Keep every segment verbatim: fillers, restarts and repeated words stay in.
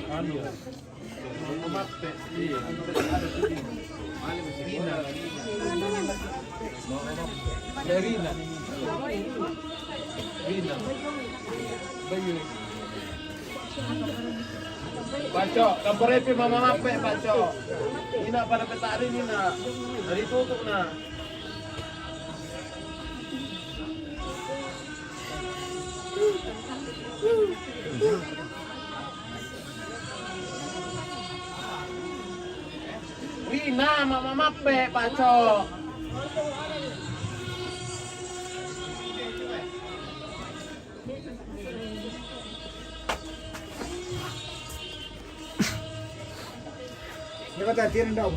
Anu, mamappe', iya. Rina. Rina. Bayu. Paco', kaporepi mamappe', Paco'. Ina pada peta'ring ina. Dari tutu'na. Rina, mama mappe', Paco'. Ini kata tirin dong.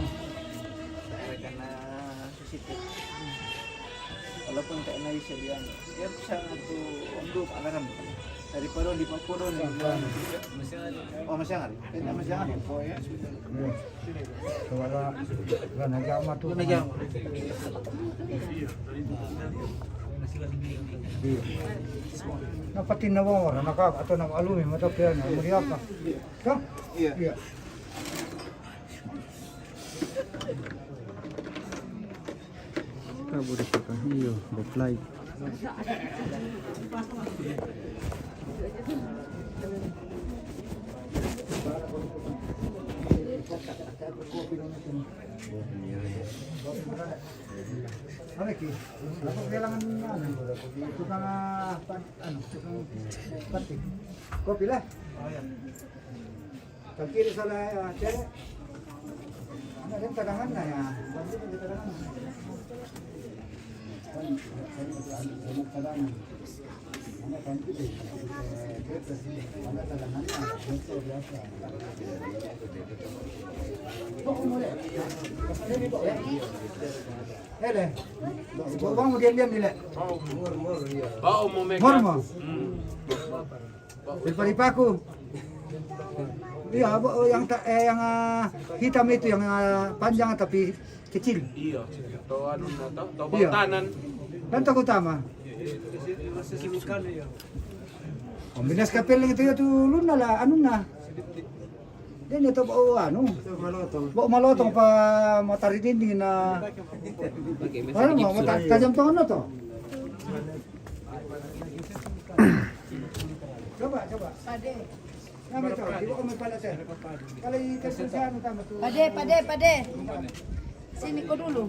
Walaupun tak naik sedian, ya bisa tu untuk alarm. Daripada di Papua ni. Oh, masih ada. Eh, tak masih ada. Suara, suara jama tu. Suara jama. Iya. Napatin na wong ora naka atau na alumi mata pia na muriaka. Ka? Iya. Iya. Kabur itu kan. Iyo, baklai. Ano ki? Ako kailangan ano, tukang ah, pan, ano, tukang pati. Kopi lah. Oh, iya. Kang kiri sana, ya, cere. Ano rin tagangan na ya. Ano rin tagangan na. Ano rin tagangan na. Ele, bang mo diyan diyan nila. Bang mo may Mormo. Pagparipaku. Iya, yang ta- eh, yang ah, hitam itu yang ah, panjang tapi kecil. Iya. To anu na to, to. Iya. Tanan. Dan tak utama. Kombinas kapel itu ya tu luna lah anu na. Dia ni to bau anu. Bau malotong pa matari dinding na. Ano mo, matajam to ano to. Coba, coba. Pade. Nami to, di ba ko may pala, sir? Kala ito sa ano tama to. Pade, pade, pade. Sini ko dulu.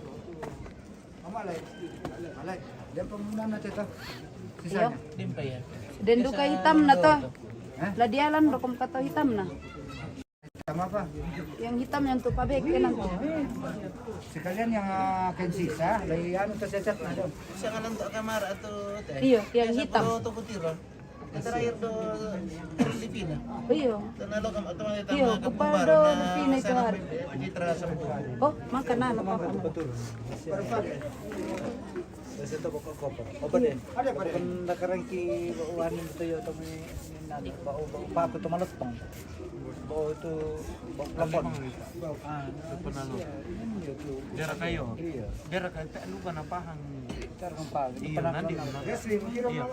Mama, alay. Alay. Diyan pa muna na, tita. Iyo. Sisanya. Den duka hitam na to. Hah? Ladialan rokom kato hitam na. Tama pa. Yang hitam yang tu pabek kanan to. Sekalian yang ah, kain sisa, lagi anu tercecat na doon. Siya nga lang to kamara ato, te. Iyo, yang hitam. Siya po to kutiro. Ang terakhir do Filipina. Iyo. Tanalo kam ato mga Iyo, tama kupal do Filipina ito hari. Kita sa mga. Oh, maka na, napapa na. Kasi ito ko kopo. O ba din? Ada pa rin. Nakarangki uwan ito yung tamo ni nani. Ba o ba pa ako tumalotong. Ba o ito ba plafon. Ah, panalo. Dera kayo. Iya. Dera kayo. Ano ka na pahang? Tarang pa. Iyo, nandi. Yes, iya.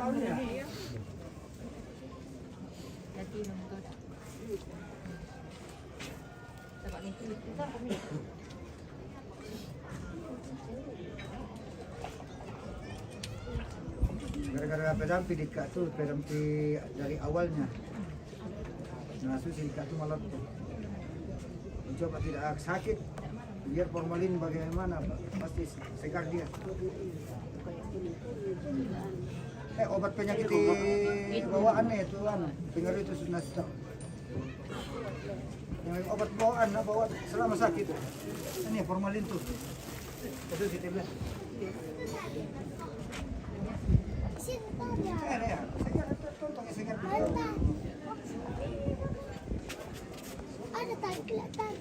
Gara-gara pedampi di ka tu, pedampi dari awalnya. Nah, susah di ka tu malam tu. Coba tidak sakit, biar formalin bagaimana, pasti segar dia. Eh, obat penyakit di bawaan nih, itu anu, pengaruh itu sudah stop. Yang obat bawaan, apa obat selama sakit? Ini formalin tuh. Itu si Tibla. Eh, ya, segar, tonton, segar. Ada tangkil, tangkil.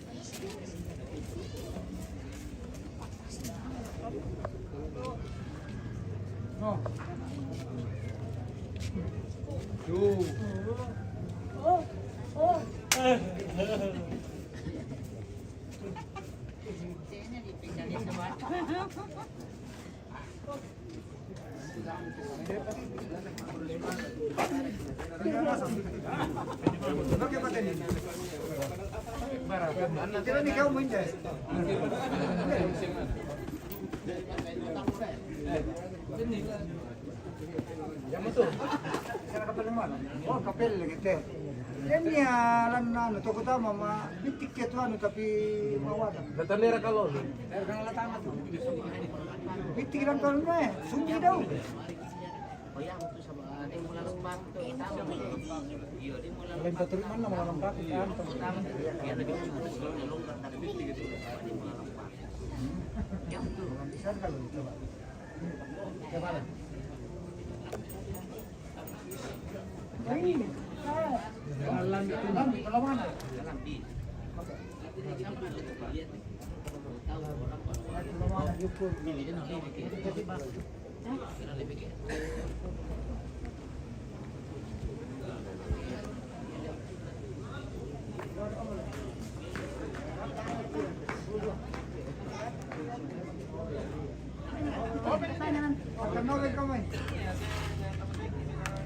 Oh, kapel lagi te. Ini ya, lan anu, toko tama ma, bitik ke tu anu, tapi mau ada. Datang daerah kalau. Bitik lan kalau, eh, sungguh dau. Lain paturi mana mau lompat kan? Bisa kalau coba.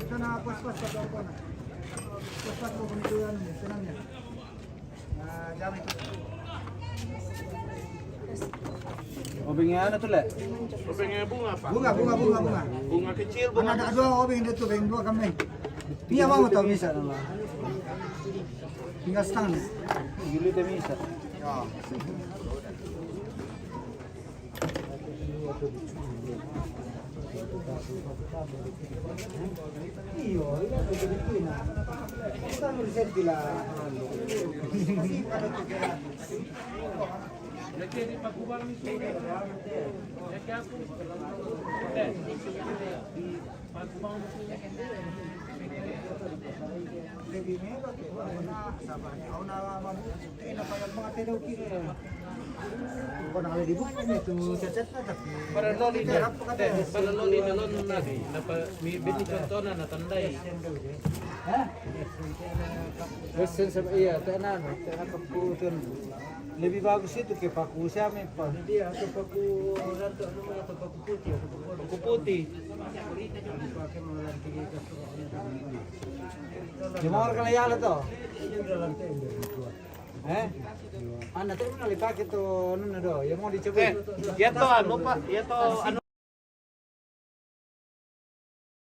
Ito na, paspas sa doon ko na. Paspas ko kung ito yan, ito lang yan. Obeng anu tu, Le? Obeng bunga, Pak. Bunga, bunga, bunga, bunga. Bunga kecil, bunga. Ada dua obeng itu, obeng dua kami. Ini apa mau tahu misal? Tinggal setengah. Gili te misal. Ya. Para loli na, para loli na lon na di, napa, mi bini contohna na tandai. Iya, te anu, te anu. Lebih bagus itu ke paku siapa, Pak? Dia atau paku rantok, atau paku putih, atau paku putih. Pakai mau lantai. Dia mau orang kena yala to. Eh? Anda tu mana lipake to, anu na do. Ya mau dicoba. Eh, ya to anu, Pak, ya to anu.